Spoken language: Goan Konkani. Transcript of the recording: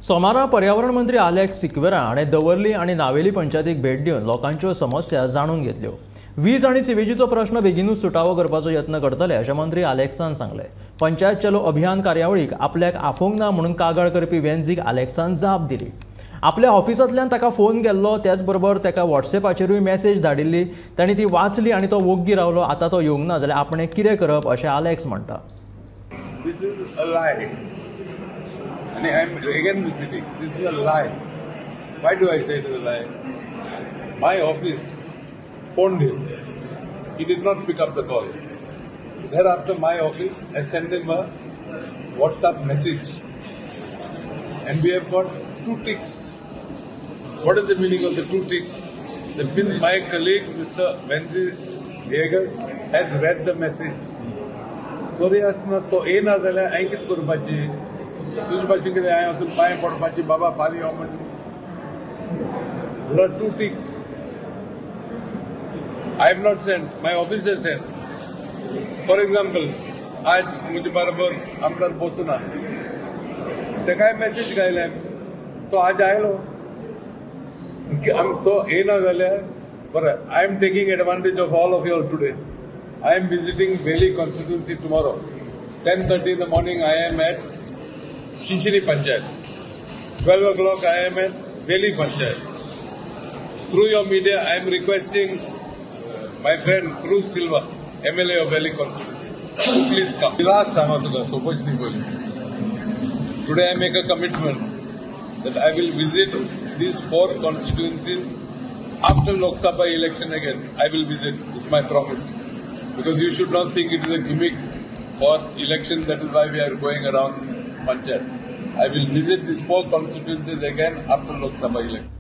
सोमारा पर्यावरण मंत्री आलेक्स सिक्वेरा हाणें दवर्ली आनी नावेली पंचायतीक भेट दिवन लोकांच्यो समस्या जाणून घेतल्यो. वीज आनी सिवेजीचो प्रश्न बेगीनूच सुटावो करपाचो यत्न करतले अशें मंत्री आलेक्सान सांगलें. पंचायत चलो अभियान कार्यावळीक आपल्याक आफोवंक ना म्हणून कागाळ करपी वेंझीक आलेक्सान जाप दिली. आपल्या ऑफिसांतल्यान ताका फोन केल्लो, त्याच बरोबर ताका व्हॉट्सएपाचेरूय मॅसेज धाडिल्ली, तांणी ती वाचली आनी तो वोग्गी रावलो. आतां तो येवंक ना जाल्यार आपणें कितें करप अशें आलेक्स म्हणटा. This is a lie. And I am again repeating, this is a lie. Why do I say it is a lie? My office phoned him. He did not pick up the call. Thereafter, my office, I sent him a WhatsApp message. And we have got 2 ticks. What is the meaning of the 2 ticks? That means my colleague, Mr. Venzi Viegas, has read the message. तरी आसतना तो येना जाल्यार हांवें कितें करपाची? तुजे भाशेन कितें हांवें वचून पांय पडपाची बाबा फाल्यां यो म्हण? There are 2 ticks. I have not sent, my office has sent. For example, आज म्हजे बरोबर आमदार बसूना, ताकाय मॅसेज घायल्या, तो आज आयलो. तो येना जाल्यार बरें. I am taking advantage of all of you all today. I am visiting Veli constituency tomorrow. 10:30 in the morning I am at Chinchinim Panchayat. 12 o'clock I am at Veli Panchayat. Through your media I am requesting my friend Cruz Silva, MLA of Veli constituency, to please come. Last सांगा तुका सोपोच न्ही पयलीं. Today I make a commitment that I will visit these 4 constituencies after Lok Sabha election again. I will visit. It's my promise. Because you should not think it is a gimmick for election. That is why we are going around Panchayat. I will visit these 4 constituencies again after Lok Sabha election.